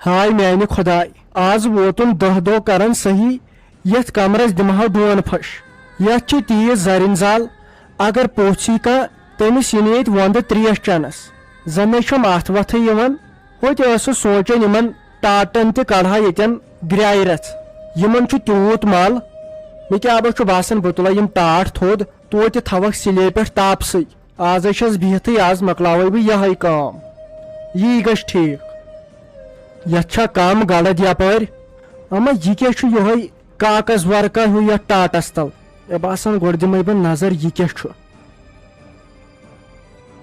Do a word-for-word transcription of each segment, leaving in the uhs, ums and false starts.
ہاے میانہِ خۄداے، آز ووتُم دَہ دۄہ کران صحیح، یتھ کمرس دِمہٕ ہاو ڈون پھش۔ یتھ چھِ تیٖژ زرٕنۍ زال، اگر پوٚژھ یی کانٛہہ، تٔمِس یِنہٕ ییٚتہِ وۄندٕ تریش چٮ۪نس۔ زن نے چھم اتھ وتھٕے یِوان۔ ہوٚتہِ ٲسٕس سونٛچان یِمن ٹاٹن تہِ کڑہا ییٚتٮ۪ن گرٛایہِ رژھ۔ یِمن چھُ تیوٗت مل، مےٚ کیٛاہ با چھُ باسان بہٕ تُلے یِم ٹاٹھ تھوٚد، توتہِ تھاوکھ سِلے پٮ۪ٹھ تاپسٕے۔ آزے چھَس بِہتھٕے، آز مۄکلاوے بہٕ یِہے کٲم۔ یی گژھِ ٹھیٖک۔ یَتھ چھا کم گڑد یپٲرۍ؟ اما یہِ کیٛاہ چھُ یِہوٚے کاکس ورقہ ہیوٗ یَتھ ٹاٹس تل؟ مےٚ باسان گۄڈٕ دِمے بہٕ نظر یہِ کیٛاہ چھُ۔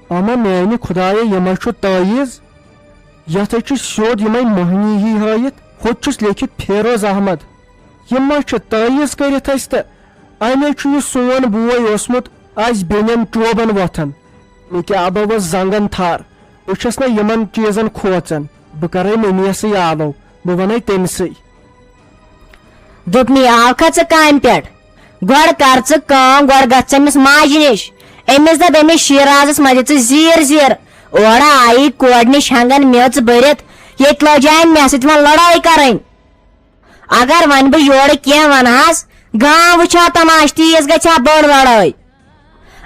اما میانہِ خدایہ، یہِ ما چھُ تٲویٖز؟ یتھ ہے چھُ سیوٚد یِمے موہنی ہی ہٲیِتھ۔ ہوٚتہِ چھُس لیکھِتھ فیروز احمد۔ یِم ما چھِ تٲویٖز کٔرِتھ اَسہِ تہٕ اَمے چھُ یہِ سون بوے اوسمُت اَسہِ بیٚنٮ۪ن چوبن وۄتھان۔ مےٚ کیٛاہ بہ ؤژھ زنٛگن تھر۔ بہٕ چھَس نہ یِمن چیٖزن کھوژان۔ بہٕ کرے مٔمی یسٕے آلو۔ بہٕ ونے تٔمۍ سٕے۔ دوٚپمَے، آوکھا ژٕ کامہِ پٮ۪ٹھ؟ گۄڈٕ کر ژٕ کٲم، گۄڈٕ گژھ ژٕ أمِس ماجہِ نِش۔ أمِس دَپ أمِس شیرازس ما دِ ژٕ زیٖر زیٖر۔ اورٕ آیی کورِ نِش ہٮ۪نٛگن میٚژ بٔرِتھ، ییٚتہِ لٲجایَن مےٚ سۭتۍ وۄنۍ لڑٲے کرٕنۍ۔ اگر وۄنۍ بہٕ یورٕ کینٛہہ ونہس، گام وٕچھِ ہا تماشہٕ، تیٖژ گژھِ ہا بٔڑ لڑٲے۔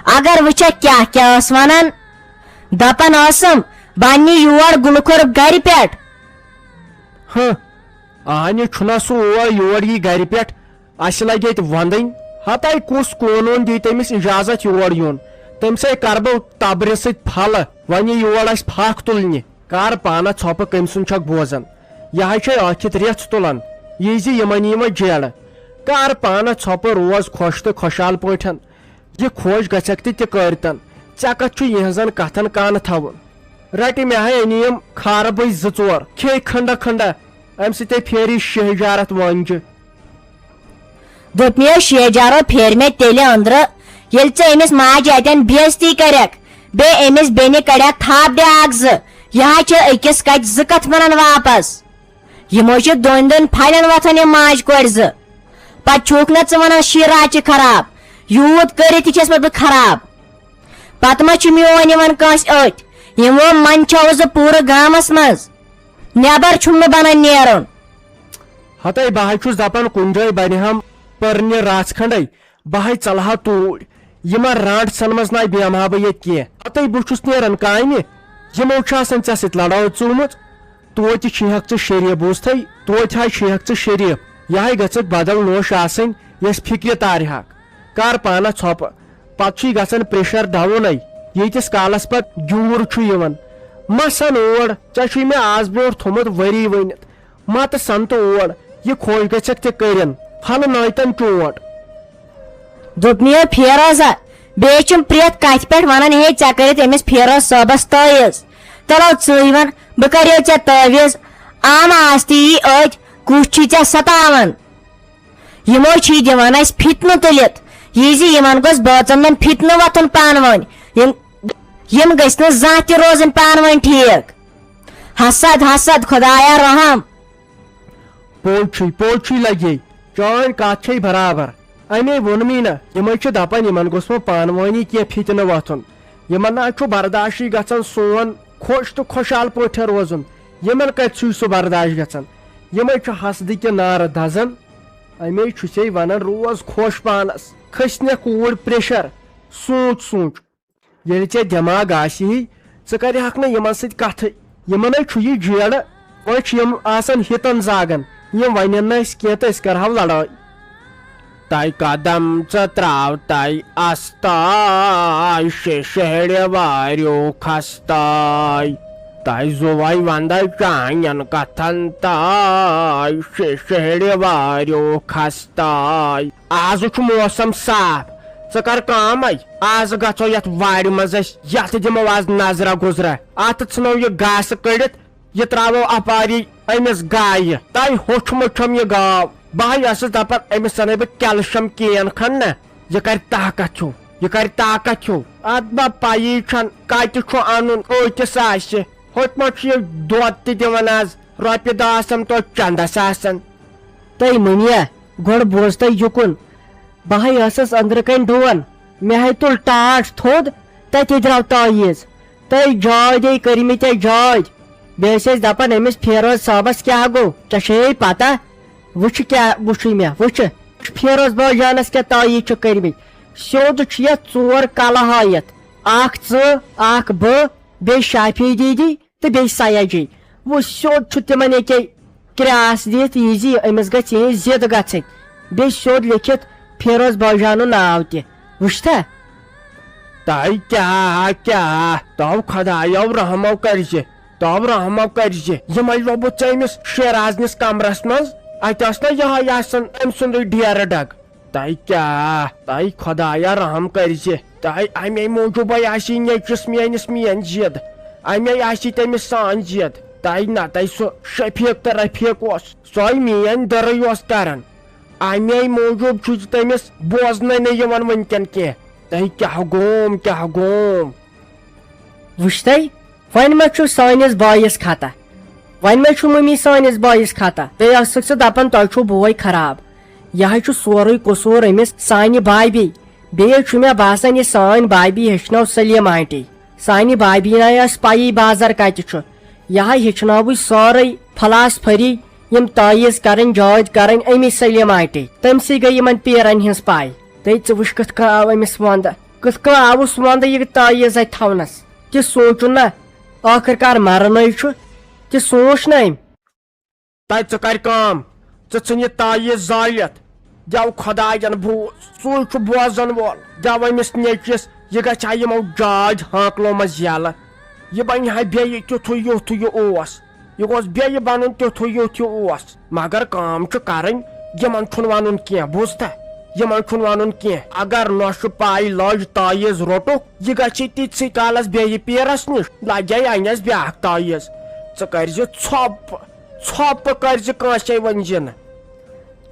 اگر وٕچھکھ کیٛاہ کیٛاہ ٲس ونان، دپان ٲسٕم، بہٕ انہٕ یور گُلہٕ کھوٚر گرِ پٮ۪ٹھ۔ ہہ، اہنہِ چھُنہ سُہ اور یور یی گرِ پٮ۪ٹھ، اسہِ لگہِ ییٚتہِ ونٛدٕنۍ۔ ہتاے کُس قونوٗن دی تٔمِس اجازت یور یُن؟ تٔمۍ سٕے کرٕ بہٕ تبرِ سۭتۍ پھلہٕ، وۄنۍ یی یور اسہِ پھکھ تُلنہِ۔ کر پانہ ژھۄپہٕ، کٔمۍ سُنٛد چھکھ بوزان؟ یہِ ہا چھے ٲکھِتھ رٮ۪ژھ تُلان، یہِ زِ یِمن یی وۄنۍ جیلہٕ۔ کر پانہ ژھۄپہٕ، روز خۄش تہٕ خۄشحال پٲٹھۍ۔ یہِ خۄش گژھکھ تہِ تہِ کٲرتن۔ ژےٚ کتھ چھُ یِہنٛزن کتھن کن تھاوُن؟ رٹہِ مےٚ ہاے أنۍ یِم کھارٕ بٔسۍ زٕ ژور، کھے کھنڈا کھنڈا، امہِ سۭتۍ پھیری شہجارتھ وٲنجہِ۔ دوٚپمَے، شیجارو پھیرِ مےٚ تیٚلہِ أنٛدرٕ، ییٚلہِ ژٕ أمِس ماجہِ اَتٮ۪ن بے عزتی کَرٮ۪کھ، بیٚیہِ أمِس بیٚنہِ کَڑٮ۪کھ تھپھ بیٛاکھ زٕ۔ یہِ ہا چھِ أکِس کَتھِ زٕ کَتھٕ وَنان واپس۔ یِمو چھِ دۄن دۄن پھَلٮ۪ن وۄتھان یِم ماجہِ کورِ زٕ۔ پَتہٕ چھُکھ نہ ژٕ وَنان شیٖراز چھِ خراب، یوٗت کٔرِتھ تہِ چھَس پَتہٕ بہٕ خراب۔ پَتہٕ ما چھُ میون یِوان کٲنٛسہِ أتھۍ؟ یِمو منٛدچھو زٕ پوٗرٕ گامَس منٛز۔ نٮ۪بر چھُم نہٕ بنان نیرُن۔ ہتے بہٕ ہاے چھُس دپان کُنہِ جایہِ بنہِ ہم پٔرنہِ رژھ کھنڈے، بہٕ ہاے ژلہٕ ہا توٗرۍ۔ یِمن رانٹسن منٛز ناے بیٚہمہٕ ہا بہٕ ییٚتہِ کینٛہہ۔ ہتے بہٕ چھُس نیران کامہِ، یِمو چھُ آسان ژےٚ سۭتۍ لڑٲے ژوٗمٕژ۔ توتہِ چھِہکھ ژٕ شریف، بوٗزتھے؟ توتہِ ہاے چھِہکھ ژٕ شریف۔ یہِ ہاے گٔژھکھ بدل نوش آسٕنۍ، یۄس فکرِ تارِ ہاکھ۔ کر پانس ژھۄپہٕ، پتہٕ چھُے گژھان پریشر ڈاوُنے۔ ییٖتِس کالس پتہٕ گیوٗر چھُ یِوان۔ مسن اور، ژےٚ چھُے مےٚ آز برونٛٹھ تھوٚمُت ؤری ؤنِتھ۔ متہٕ سنتہٕ اور، یہِ خۄش گژھٮ۪کھ تہِ کٔرِن، پھلہٕ نٲیتن چونٛٹ۔ دوٚپمَے، فیروزا، بیٚیہِ چھُم پرٛٮ۪تھ کتھِ پٮ۪ٹھ ونان، ہے، ژےٚ کٔرِتھ أمِس فیروز صٲبس تٲویٖز۔ تلو ژٕے ون، بہٕ کریو ژےٚ تٲویٖز؟ آمہٕ آز تہِ یی أتۍ، کُس چھُے ژےٚ ستاوان؟ یِمو چھِ دِوان اَسہِ فِتنہٕ تُلِتھ، یہِ زِ یِمن گوٚژھ بٲژن دۄن فِتنہٕ وۄتھُن پانہٕ ؤنۍ۔ یِم، یِم گٔژھۍ نہٕ زانٛہہ تہِ روزٕنۍ پانہٕ ؤنۍ ٹھیٖک۔ حسد، حسد، خۄدایا رحم۔ پوٚز چھُے، پوٚز چھُے لگے، چٲنۍ کتھ چھے برابر۔ اَمے ووٚنمٕے نہ، یِمے چھِ دپان یِمن گوٚژھ وۄنۍ پانہٕ ؤنی کینٛہہ فِتنہٕ وۄتھُن۔ یِمن نہ چھُ برداشٕے گژھان سون خۄش تہٕ خۄشحال پٲٹھۍ روزُن۔ یِمن کتہِ چھُے سُہ برداش گژھان؟ یِمے چھِ حسدٕکہِ نارٕ دزان۔ اَمے چھُسے ونان روز خۄش پانس۔ کھٔسنہِ کوٗر پریشر۔ سونٛچ سونٛچ۔ ییٚلہِ ژےٚ دٮ۪ماغ آسہِ ہی، ژٕ کرِہکھ نہٕ یِمن سۭتۍ کتھٕے۔ یِمن ہے چھُ یہِ جیڑٕ۔ وۄنۍ چھِ یِم آسان ہِتن زاگن۔ یِم ونن نہٕ اَسہِ کینٛہہ تہٕ أسۍ کرہو لڑٲے۔ تَے قدم ژٕ ترٛاو تَے استاے، شےٚ شہرِ واریو کھستاے۔ تَے زُوے وندے چانٮ۪ن کتھن تاے، شےٚ شہرِ واریو کھستاے۔ آز چھُ موسم صاف، ژٕ کر کٲمے، آز گژھو یتھ وارِ منٛز أسۍ، یتھ دِمو آز نظرا گُزرا، اتھ ژھٕنو یہِ گاسہٕ کٔڑِتھ، یہِ ترٛاوو اپاری أمِس گایہِ۔ تۄہہِ ہوٚچھمُت چھَم یہِ گاو، بہٕ ہا ٲسٕس دپان أمِس انَے بہٕ کیلشم کین کھنٛڈ نا، یہِ کرِ طاقت ہیوٗ، یہِ کرِ طاقت ہیوٗ۔ اتھ ما پیی چھَن کتہِ چھُ انُن، کۭتِس آسہِ۔ ہُتہِ ما چھُ یہِ دۄد تہِ دِوان آز، رۄپیہِ دہ آسن توتہِ چندس آسان۔ تَے مٔنیا، گۄڈٕ بوز تَے یُکُن۔ بہٕ ہَے ٲسٕس أنٛدرٕ کَنۍ ڈُوان۔ مےٚ ہَے تُل ٹاٹھ تھوٚد، تَتے درٛاو تٲویٖز۔ تَے جادے کٔرۍ مٕتۍ تَے جادۍ۔ بیٚیہِ ٲسۍ أسۍ دَپان أمِس فیروز صٲبَس کیٛاہ گوٚو، ژےٚ چھےٚ پَتہ؟ وٕچھ کیٛاہ وٕچھُے مےٚ، وٕچھ، فیروز بٲجانَس کیٛاہ تٲیٖز چھُ کٔرمٕتۍ۔ سیوٚد چھُ یَتھ ژور کَلہٕ ہٲیِتھ، اَکھ ژٕ، اَکھ بہٕ، بیٚیہِ شافی دیٖدی تہٕ بیٚیہِ سیاجی۔ وۄنۍ سیوٚد چھُ تِمَن ییٚکیٛاہ کرٛاس دِتھ یہِ زِ أمِس گژھِ یِہِنٛز ضِد گژھٕنۍ۔ بیٚیہِ سیوٚد لیٚکھِتھ فیروز بٲجانُن ناو تہِ۔ وٕچھتھا؟ تۄہہِ کیٛاہ، کیٛاہ؟ تو خۄدایو رحمو کٔرۍ زِ، تو رحمو کٔرۍ زِ۔ یِمَے لوٚبُت ژےٚ أمِس شیرازنِس کمرس منٛز۔ اَتہِ ٲس نہ یِہوٚے آسان أمۍ سُنٛدٕے ڈیرٕ ڈگ۔ تۄہہِ کیٛاہ؟ تۄہہِ خۄدایا رحم کٔرۍ زِ۔ تۄہہِ اَمے موٗجوٗبَے آسی نیٚچوِس میٛٲنِس میٛٲنۍ ضِد۔ اَمے آسی تٔمِس سٲنۍ ضِد۔ تۄہہِ نہ تۄہہِ سُہ شفیق تہٕ رفیق اوس۔ سۄے میٛٲنۍ دٔرٕے اوس کران۔ اَمے موٗجوٗب چھُ تٔمِس بوزنَے نہٕ یِوان وٕنکٮ۪ن کینٛہہ۔ تۄہہِ کیٛاہ گوم، کیٛاہ گوم؟ وٕچھتَے، وۄنۍ ما چھُ سٲنِس بٲیِس خطا؟ وۄنۍ ما چھُ مٔمی سٲنِس بٲیِس خطا؟ بیٚیہِ ٲسٕکھ ژٕ دَپان تۄہہِ چھُو بوے خراب۔ یہِ ہَے چھُ سورُے قصوٗر أمِس سانہِ بابی۔ بیٚیہِ چھُ مےٚ باسان، یہِ سٲنۍ بابی ہیٚچھنٲو سلیٖم آنٹی۔ سانہِ بابی نَے ٲس پَیی بازر کَتہِ چھُ۔ یہِ ہَے ہیٚچھنٲوٕے سٲرٕے فلاسفری، یِم تٲیٖز کَرٕنۍ، جٲدۍ کَرٕنۍ أمی سلیٖم آنٹی۔ تٔمۍ سٕے گٔے یِمَن پیٖرَن ہِنٛز پَے۔ تہٕ ژٕ وٕچھ کِتھ کٔنۍ آو أمِس وَندٕ، کِتھ کٔنۍ آوُس وَندٕ یہِ تٲیٖز اَتہِ تھاونَس۔ تہِ سونٛچُن نہ، ٲخٕر کار مَرُنٕے چھُ۔ تہِ سونٛچ نہ أمۍ۔ تَے ژٕ کَر کٲم، ژٕ ژھٕن یہِ تایہِ زٲلِتھ۔ دٮ۪و خۄدایَن بوٗز، سُے چھُ بوزَن وول۔ دٮ۪و أمِس نیٚچوِس، یہِ گژھِ ہا یِمو جاج ہانٛکلو منٛز یَلہٕ۔ یہِ بَنہِ ہا بیٚیہِ تیُتھُے یُتھ یہِ اوس۔ یہِ گوٚژھ بیٚیہِ بَنُن تیُتھُے یُتھ یہِ اوس۔ مگر کٲم چھِ کَرٕنۍ، یِمَن چھُنہٕ وَنُن کینٛہہ، بوٗزتھا؟ یِمَن چھُنہٕ وَنُن کینٛہہ۔ اگر نۄشہِ پَے لٔج تاییٖز روٚٹُکھ، یہِ گژھِ تیٖتسٕے کالَس بیٚیہِ پیٖرَس نِش، لَگے اَنٮ۪س بیٛاکھ تاییٖز۔ ژٕ کٔرۍ زِ ژھۄپہٕ۔ ژھۄپہٕ کٔرۍ زِ کٲنٛسے ؤنۍ زِ نہٕ۔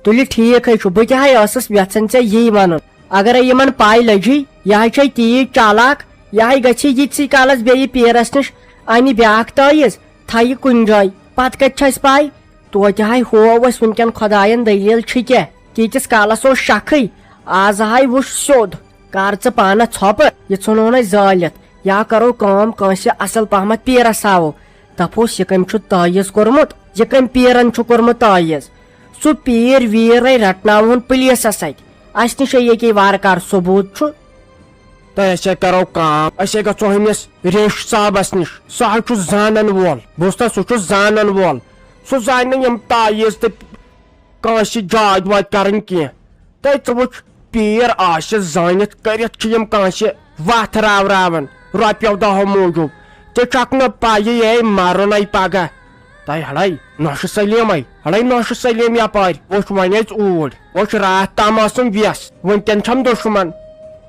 تُلہِ ٹھیٖک ہے چھُ، بہٕ تہِ ہے ٲسٕس یژھان ژےٚ یی وَنُن۔ اگرے یِمن پَے لٔجی، یہِ ہے چھے تیٖژ چالاک، یہِ ہے گژھِ ییٖتسٕے کالس بیٚیہِ پیٖرس نِش اَنہِ بیٛاکھ تٲیٖز، تھایہِ کُنہِ جایہِ۔ پتہٕ کتہِ چھِ اَسہِ پَے؟ توتہِ ہے ہوو اَسہِ وٕنکٮ۪ن خۄدایَن دٔلیٖل چھِ کیٛاہ۔ تیٖتِس کالس اوس شکھٕے، آز ہے وٕچھ سیوٚد۔ کر ژٕ پانس ژھۄپہٕ، یہِ ژھٕنہون أسۍ زٲلِتھ۔ یا کرو کٲم، کٲنٛسہِ اصل پہمتھ پیٖرس ہاوو۔ دپوس، یہِ کٔمۍ چھُ تٲیٖز کوٚرمُت؟ یہِ کٔمۍ پیٖرن چھُ کوٚرمُت تٲیٖز؟ سُہ پیٖر ویٖرے رٹناوہون پُلیٖسس اتھِ۔ اسہِ نِش ہے ییٚکے وارٕ کار ثبوٗت چھُ۔ تہٕ أسۍ ہے کرو کٲم، أسۍ ہے گژھو أمِس ریش صٲبس نِش۔ سُہ حظ چھُ زانن وول۔ بوٗزتھا، سُہ چھُ زانن وول۔ سُہ زانہِ نہٕ یِم تٲیٖز تہٕ کٲنٛسہِ جاج واج کرٕنۍ کینٛہہ۔ تہٕ ژٕ وٕچھ، پیٖر آسہِ زٲنِتھ کٔرِتھ چھِ یِم کٲنٛسہِ وَتھ راوراوان رۄپیو دَہو موٗجوٗب۔ ژےٚ چھَکھ نہٕ پَیی، ہے مَرُن ہے پَگاہ۔ تَے ہڑے نۄشہِ سلیٖمَے، ہڑے نۄشہِ سلیٖم یَپٲرۍ۔ وٕچھ وۄنۍ أسۍ اوٗرۍ۔ وٕچھ راتھ تام ٲسٕم وٮ۪س، وٕنۍکٮ۪ن چھَم دُشمَن۔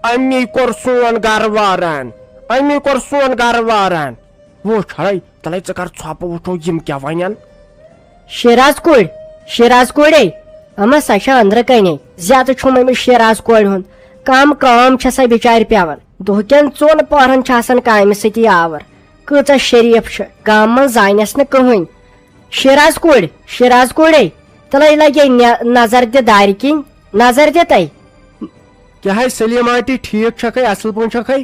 أمی کوٚر سون گَرٕ واران، أمی کوٚر سون گَرٕ واران۔ وٕچھ ہڑے، تَلَے ژٕ کر ژھۄپہٕ، وٕچھو یِم کیٛاہ وَنَن۔ شیراز کورِ، شیراز کورے، اما سۄ چھےٚ أنٛدرٕ کَنے۔ زیادٕ چھُم أمِس شیراز کورِ ہُنٛد۔ کم کٲم چھےٚ سۄ بِچارِ پٮ۪وان۔ دۄہ کٮ۪ن ژۄن پہرن چھِ آسان کامہِ سۭتی آوُر۔ کۭژاہ شریٖف چھِ، گامہٕ منٛز زانٮ۪س نہٕ کٕہٕنۍ۔ شیراز کورِ، شیراز کورے، تَلَے لگے نہ-، نظر دِ دارِ کِنۍ، نظر دِ تَے۔ کیٛاہ ہے سلیٖم آنٹی، ٹھیٖک چھکھے، اصل پٲٹھۍ چھکھے؟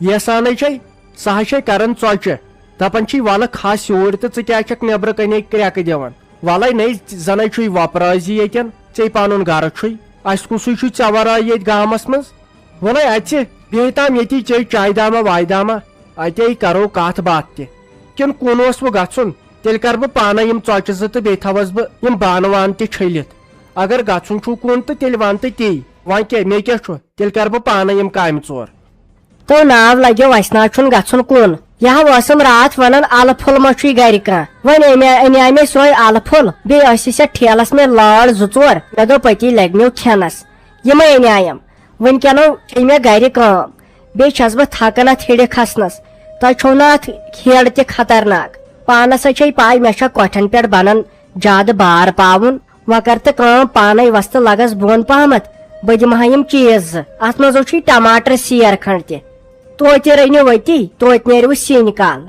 ییٖژ ہَنٕے چھے، سۄ ہا چھے کران ژۄچہِ۔ دپان چھے، "ولہٕ کھس یوٗرۍ تہٕ ژٕ کیٛازِ چھکھ نیبرٕ کنے کرٛٮ۪کہٕ دِوان؟ ولے نے، زنے چھُے وۄپرٲزی ییٚتٮ۪ن، ژے پنُن گرٕ چھُے۔ اسہِ کُسُے چھُے ژےٚ ورٲے ییٚتہِ گامس منٛز؟ ولے اژِ، بیٚہہِ تام ییٚتی چے چایہِ دامہ وایہِ دامہ، اتے کرو کتھ باتھ تہِ۔ کِنہٕ کُن اوس وۄنۍ گژھُن؟ تیٚلہِ کرٕ بہٕ پانے یِم ژۄچہِ زٕ تہٕ بیٚیہِ تھاوس بہٕ یِم بانہٕ وانہٕ تہِ چھٔلِتھ۔ اگر گژھُن چھُو کُن تہٕ تیٚلہِ ون تہٕ تی۔ وۄنۍ کیٛاہ، مےٚ کیٛاہ چھُ؟ تیٚلہِ کرٕ بہٕ پانے یِم کامہِ ژور۔" تو ناو لگیو، اسہِ نہ حظ چھُنہٕ گژھُن کُن۔ یہِ ہا ٲسٕم راتھ ونان، الہٕ پھوٚل ما چھُے گرِ کانٛہہ؟ وۄنۍ انے، انے مےٚ سۄے الہٕ پھوٚل، بیٚیہِ ٲسِس یتھ ٹھیلس مےٚ لٲر زٕ ژور۔ مےٚ دوٚپ، أتی لگہِ مےٚ کھٮ۪نس۔ یِمے انیایم۔ وٕنکٮ۪نو چھے مےٚ گرِ کٲم۔ بیٚیہِ چھس بہٕ تھکان اتھ ہیٚرِ کھسنس۔ تۄہہِ چھو نہ اتھ ہیٚر تہِ خطرناک؟ پانس ہے چھے پاے، مےٚ چھےٚ کۄٹھٮ۪ن پٮ۪ٹھ بنان زیادٕ بار پاوُن۔ وۄنۍ کر تہٕ کٲم، پانے وۄستہٕ لگس بۄن پہمتھ، بہٕ دِمہٕ ہا یِم چیٖز زٕ۔ اتھ منٛز اوسُے ٹماٹر سیر کھنڈ تہِ۔ توتہِ رٔنِو أتی، توتہِ نیرِوٕ سِنۍ کل۔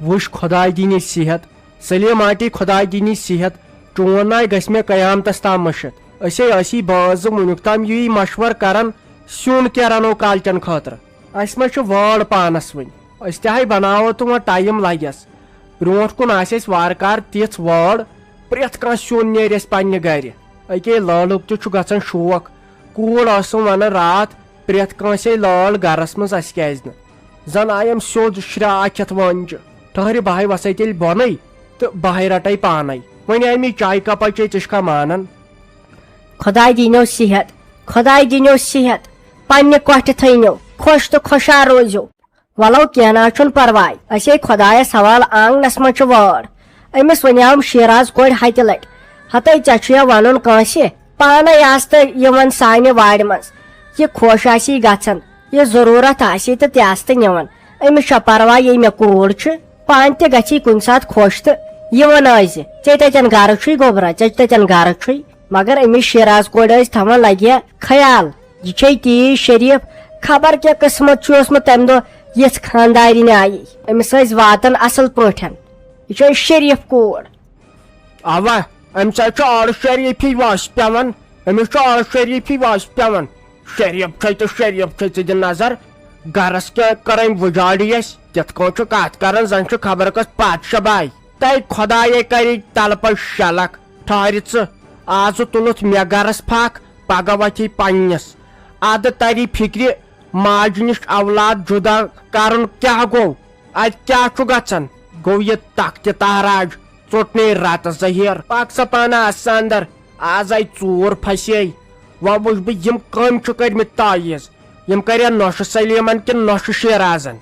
وٕچھ، خۄداے دِنی صحت، سلیٖم آنٹی، خۄداے دِنی صحت، چون ناے گژھِ مےٚ قیامتس تام مٔشِتھ۔ أسے ٲسی بٲژ زٕ وُنیُک تام یی مشور کران، سیُن کیٛاہ رنو کالچن خٲطرٕ؟ اسہِ ما چھُ وٲر پانس وٕنۍ، أسۍ تہِ ہے بناوو تہٕ وۄنۍ ٹایم لگٮ۪س۔ برونٛٹھ کُن آسہِ اَسہِ وارٕ کارٕ تِژھ وٲر، پرٛٮ۪تھ کانٛہہ سیُن نیرِ اَسہِ پننہِ گرِ۔ أکے لٲلُک تہِ چھُ گژھان شوق۔ کوٗر ٲسٕم ونان راتھ، پرٛٮ۪تھ کٲنٛسے لٲل گرس منٛز، اسہِ کیازِ نہٕ؟ زن آیم سیوٚد شراکھ ہٮ۪تھ وٲنجہِ۔ ٹھہرِ، بہٕ ہاے وسے تیٚلہِ بۄنٕے تہٕ بہٕ ہاے رٹے پانے۔ وۄنۍ آیہِ مےٚ چایہِ کپا چے، ژٕ چھکھا مانان؟ خۄداے دیٖنو صحت، خۄداے دیٖنو صحت، پننہِ کۄٹھِ تھٲینو، خۄش تہٕ خۄشحال روزِو۔ ولو کینٛہہ نہ حظ چھُنہٕ پرواے، أسے خۄدایس حوالہٕ آنگنس منٛز چھِ وٲر۔ أمِس ونیاوُم شیراز کورِ ہتہِ لٹہِ، ہتے ژےٚ چھُیا ونُن کٲنٛسہِ؟ پانے آسہٕ تہٕ یِوان سانہِ وارِ منٛز۔ یہِ خۄش آسی گژھان، یہِ ضروٗرت آسی تہٕ تہِ آسہٕ تہٕ نِوان۔ أمِس چھا پرواے ییٚلہِ مےٚ کوٗر چھِ؟ پانہٕ تہِ گژھی کُنہِ ساتہٕ خۄش تہٕ یِوان ٲسۍ زِ۔ ژےٚ تتٮ۪ن گرٕ چھُے گوٚبرا، ژےٚ تتٮ۪ن گرٕ چھُے۔ مگر أمِس شیراز کورِ ٲسۍ تھاوان لگہِ خیال، یہِ چھے تیٖژ شریف، خبر کیٛاہ قٕسمت چھُ اوسمُت تمہِ دۄہ یِژھ خاندارِنۍ آیی۔ أمِس ٲسۍ واتان اصل پٲٹھۍ۔ یہِ چھے شریف کوٗر۔ اوا، امہِ سۭتۍ چھُ اورٕ شریٖفی وس پٮ۪وان، أمِس چھُ اورٕ شریٖفی وس پٮ۪وان۔ شریٖف چھے تہٕ شریٖف چھے، ژٕ دِ نظر، گرس کیٛاہ کٔر أمۍ وُجاڑی اَسہِ؟ تِتھ کٲٹھۍ چھُ کتھ کران، زن چھُ خبر کۄس پادشاہ باے۔ تَے خۄدایے کرِ تلہٕ پتہٕ شلکھ، ٹھہرِ ژٕ، آزٕ تُلُتھ مےٚ گرس پھکھ، پگاہ وتھی پننِس۔ ادٕ تری فکرِ، ماجہِ نِش اولاد جدا کرُن کیٛاہ گوٚو؟ اتہِ کیٛاہ چھُ گژھان؟ گوٚو یہِ تختِ تہراج، ژوٚٹ نے رتہٕ زہیر۔ پکھ سا پانہٕ آس سا اندر، آز آیہِ ژوٗر پھسے۔ وۄنۍ وٕچھ بہٕ یِم کٔمۍ چھِ کٔرمٕتۍ تعویٖذ۔ یِم کریا نۄشہِ سلیمن کِنہٕ نۄشہِ شیرازن؟